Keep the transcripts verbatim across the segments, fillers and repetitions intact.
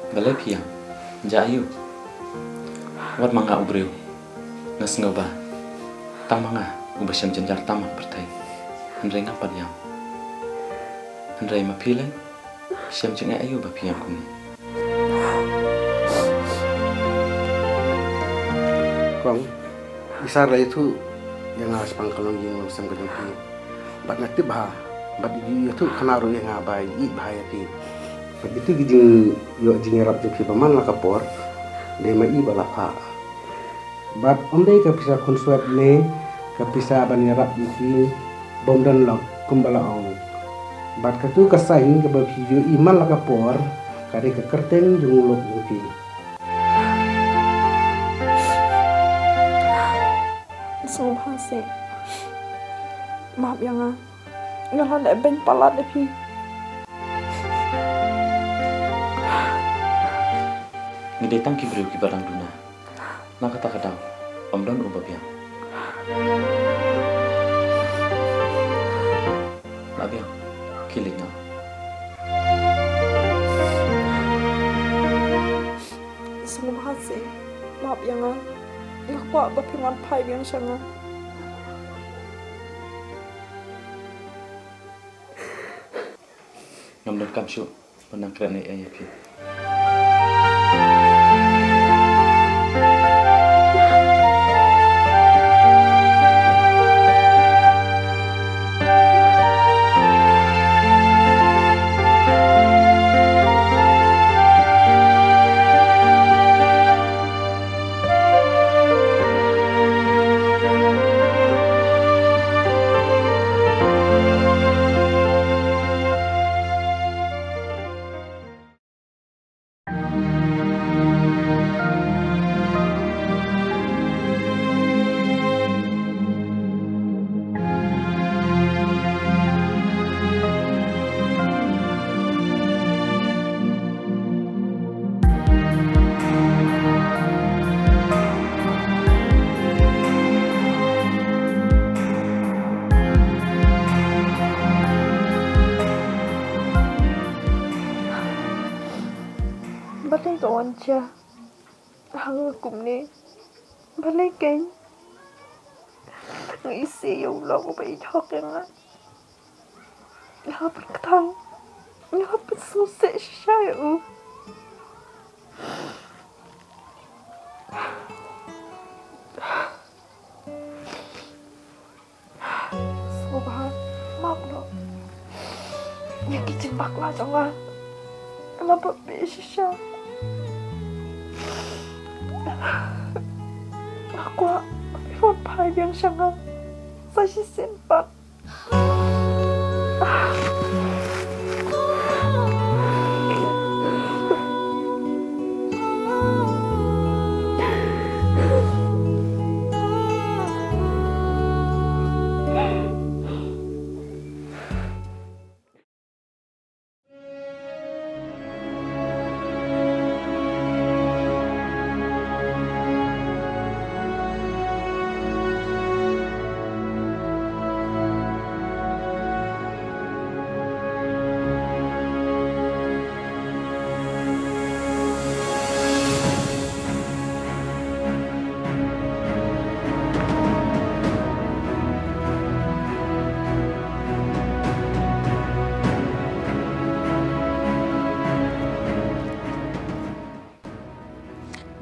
Balei phi ïam? Jia aïu? Wat ma nga u briew. Nga sngew ba tang ma nga uba shem jynjar tam ha ka pyrthei. Hynrei ngam pat ïam. Hynrei ma phi leh, shem jingeh aïu ba phi ïam kumne? Kong, i Sar la ïathuh ïa nga shaphang ka longïing longsem ka jong phi. Bad nga tip bha, bad i ïathuh khana ruh ïa nga ba i ïeit bha ïa phi. Bad itu ki jingïoh jingïarap jong phi ba man la ka por, dei ma i ba la phah. Bad ym dei ka pisa khunswet ne ka pisa ban ïarap ïa phi bym don lok kumba la ong. Bad katu ka saiñ kaba phi ïohi man la ka por, ka dei ka kyrteng jong u lok jong phi. Sngewbha seh. Map ïa nga. Nga la leh beiñ palat ïa phi. Ngi dei tang ki briew kiba dang duna. Na kata ka daw ym don uba biang. La biang, khie leit noh. Sngewbha seh, map ïa nga. Nga kwah ba phim wan phai biang sha nga. Ngam donkam shuh ban nang kren ei ei ïa phi. Balei ka wan jia ha nga kumne? Balei kein? Nga isih ïa u lok uba ïeit hok ïa nga. Nga la pynkthang, nga la pynsngewsih shisha ïa u. Sngewbha map noh ïa ki jingbakla jong nga. Nga la bapli shisha. Nga kwah phi wan phai biang sha nga sa shisien pat.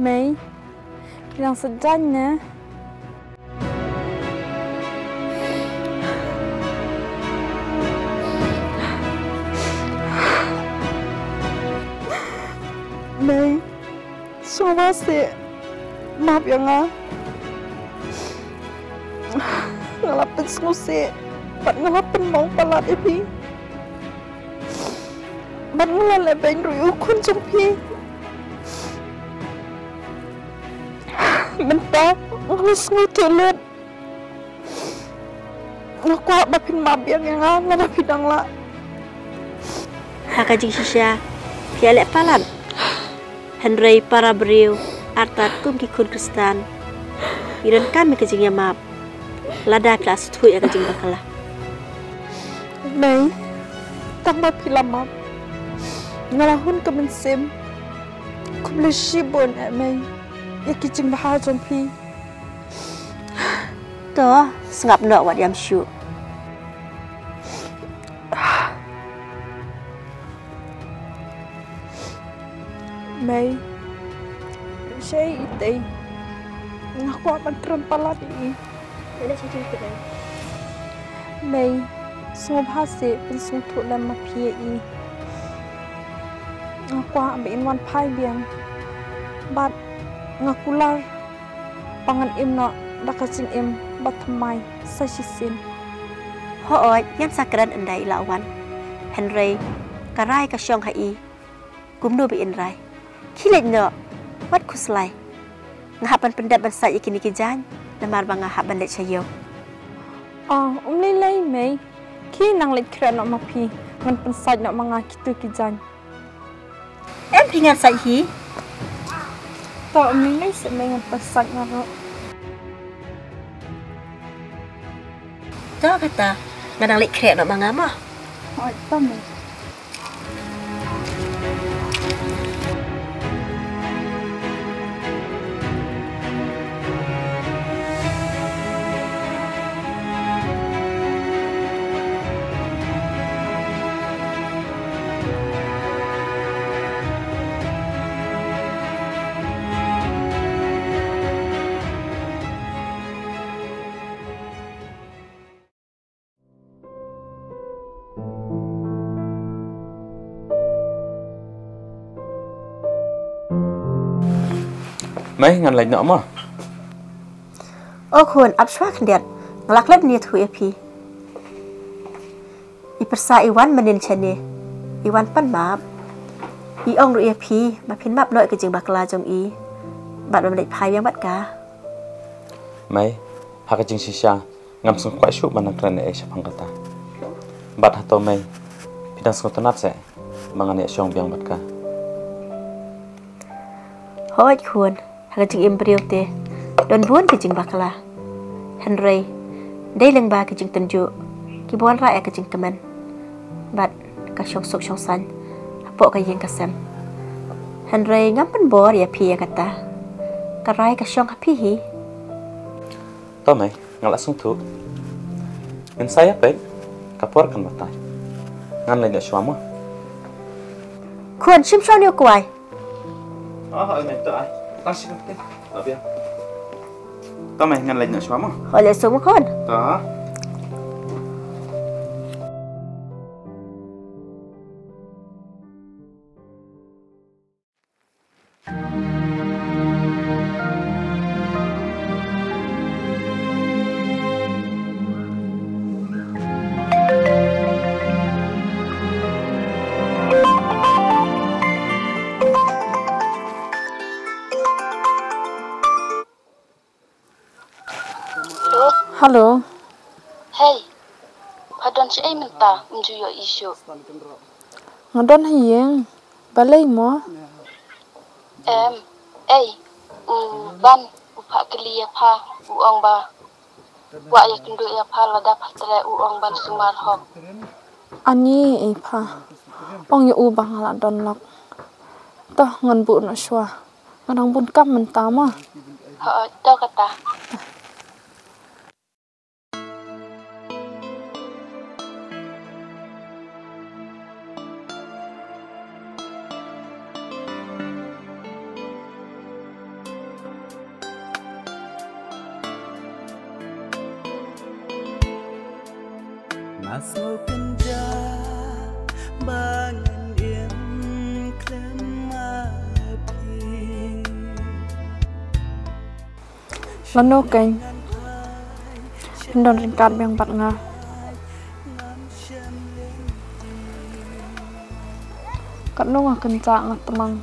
Mei, ki dang sdang ne? Mei, sngewbha seh, map ïa nga. Nga la pynsngewsih bad nga la pynmong palat ïa phi. Bad nga la leh beiñ ruh ïa u khun jong phi. Mynta nga la sngewthuh lut. Nga kwah ba phin map biang ïa nga lada phi dang lah. Ha ka jingshisha phi ïaleh palat. Hynrei para briew artat kum ki khun Khristan ki donkam ïa ka jingïamap lada phi la sngewthuh ïa ka jingbakla. Mei, tang ba phi la map, nga la hun ka mynsiem. Khublei shibun eh Mei, ïa ki jingbha jong phi. To, sngap noh wat ïam shuh. Mei, shei itei nga kwah ban kren palat ïa i. Mei, sngewbha seh pynsngewthuh lem ma phi ïa i. Nga kwah ba in wan phai biang bad nga kular ba ngan im noh da ka jingim ba thymmai sa shisien. Hooid, ngan sa kren ynda i la wan. Hynrei ka rai ka shong ha i. Kumno ba in rai? Khie leit noh, wat khuslai. Nga hap ban pyndep ban sait ïa kine ki jaiñ namar ba nga hap ban leit sha ïew. Oh, um lei lei Mei. Khie nang leit khreh noh ma phi. Ngan pynsait noh ma nga kito ki jaiñ. Em phi ngan sait hi. To, um lei lei seh Mei, ngan pynsait nga ruh. To kata, nga dang leit khreh noh ma nga mo. Hooid, to Mei. Mei, ngan leit noh mo. O khun, ap shuwa khyndiat. Nga la klet ban ïathuh ïa phi. I pyrsa i wan mynnin shane. I wan pan map. I ong ruh ïa phi ba phin map noh ïa ka jingbakla jong i. Bad ban leit phai biang bad ka. Mei, ha ka jingshisha ngam sngewkwah shuh ban nang kren ei ei shaphang kata. Bad hato Mei, phi dang sngewtynnat seh ba ngan ïa shong biang bad ka? Hooid khun, ha ka jingim briew te don bun ki jingbakla. Hynrei dei lyngba ki jingtynjuh kiba wanrah ïa ka jingkmen bad ka shongsuk shongsaiñ hapoh ka ïing ka sem. Hynrei ngam pynbor ïa phi ïa kata. Ka rai ka shong ha phi hi. To Mei, nga la sngewthuh. Ngin sa ïa peit, ka por kan batai. Ngan leit noh shuwa mo. Khun, shim shuwa une u kwai. Oh, Mei, to ai. Tang shi ka kti. To biang. To Mei, ngan leit noh shuwa mo. Hooid, leit suk mo khun. To. Hello. Hello. Hei. Pha don shaei mynta, ym ju ïohi shuh? Nga don ha ïing. Balei mo? Em. Ei. U Van u phah kylli ïa pha, u ong ba kwah ïakynduh ïa pha lada pha treh, u ong ban sumar hok. Ani ei pha. Ong ïa u ba nga la don lok. To ngan buh noh shuwa. Nga dang bun kam mynta mo. Hooid, to kata. Nga sngewkynja ba ngan im khlem ma phi. Lano kein. Phin don ryngkat biang bad nga. Katno nga kynjah nga tmang.